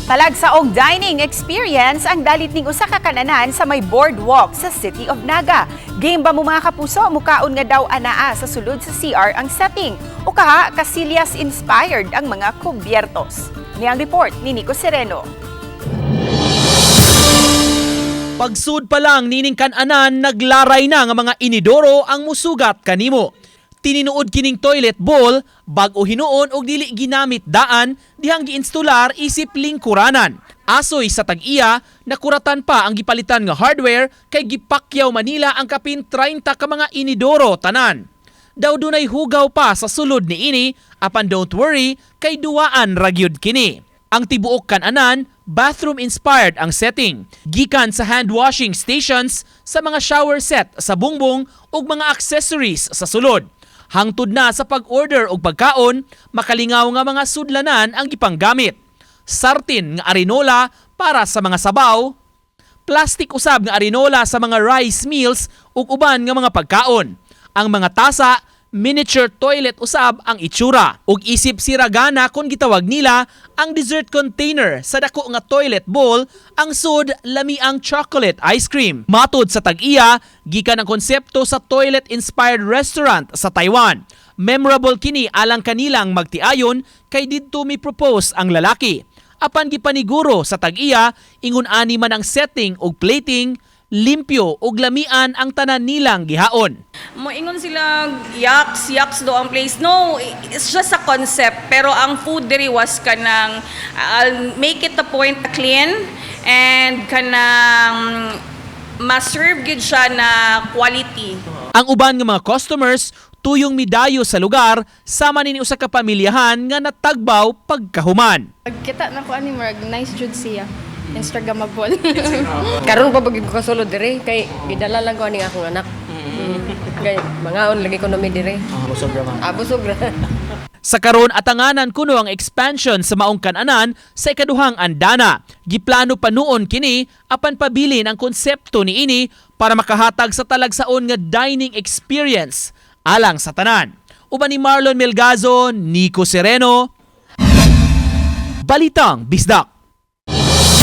Talagsaong dining experience ang dalit ning usa ka kananan sa may boardwalk sa City of Naga. Game ba mo, mga kapuso, mukaon nga daw anaa sa sulod sa CR ang setting. O kaha Casillas inspired ang mga kubyertos. Niyang report ni Nico Sereno. Pagsud pa lang nining kananan, naglaray na nga mga inidoro ang musugat kanimo. Tininuod kining toilet bowl, bag-o hinuon og dili ginamit daan dihang giinstular isip lingkuranan. Asoy sa tag-iya, nakuratan pa ang gipalitan nga hardware kay gipakyaw Manila ang kapin 30 ka mga inidoro tanan. Daw dunay hugaw pa sa sulod niini, apan don't worry kay duwaan ra gyud kini. Ang tibuok kananan, bathroom inspired ang setting. Gikan sa hand washing stations, sa mga shower set sa bungbong ug mga accessories sa sulod. Hangtod na sa pag-order og pagkaon, makalingaw nga mga sudlanan ang gipanggamit. Sartin nga arinola para sa mga sabaw, plastic usab nga arinola sa mga rice meals ug uban nga mga pagkaon. Ang mga tasa, miniature toilet usab ang itsura. Ug isip siragana kung gitawag nila ang dessert container sa dako nga toilet bowl, ang sud lami ang chocolate ice cream. Matod sa tag-iya, gikan ang konsepto sa toilet-inspired restaurant sa Taiwan. Memorable kini alang kanilang magtiayon kay didto mi propose ang lalaki. Apan gipaniguro sa tag-iya, ingon ani man ang setting ug plating, limpyo ug lamian ang tanan nilang gihaon. Moingon sila, "Yaks, yaks do ang place." No, it's just a concept. Pero ang food diri was kanang, I'll make it a point clean and kanang ma-serve gyud siya na quality. Ang uban nga mga customers tuyong midayo sa lugar sama nini usa ka pamilyahan nga natagbaw pagkahuman. Pagkita na ko ani, murag nice jud siya. Instagramable. Karon pa pag ko kasulod dire kay gidala lang ko aning akong anak. Kay mangaon lagi ko nami dire. Ah, busog ra man. Ah, busog ra. Sa karon, atanganan kuno ang expansion sa maong kananan sa ikaduhang andana. Giplano pa nuon kini apan pabilin ang konsepto niini para makahatag sa talagsaon nga dining experience alang sa tanan. Uban ni Marlon Melgazo, Nico Sereno, Balitang Bisdak.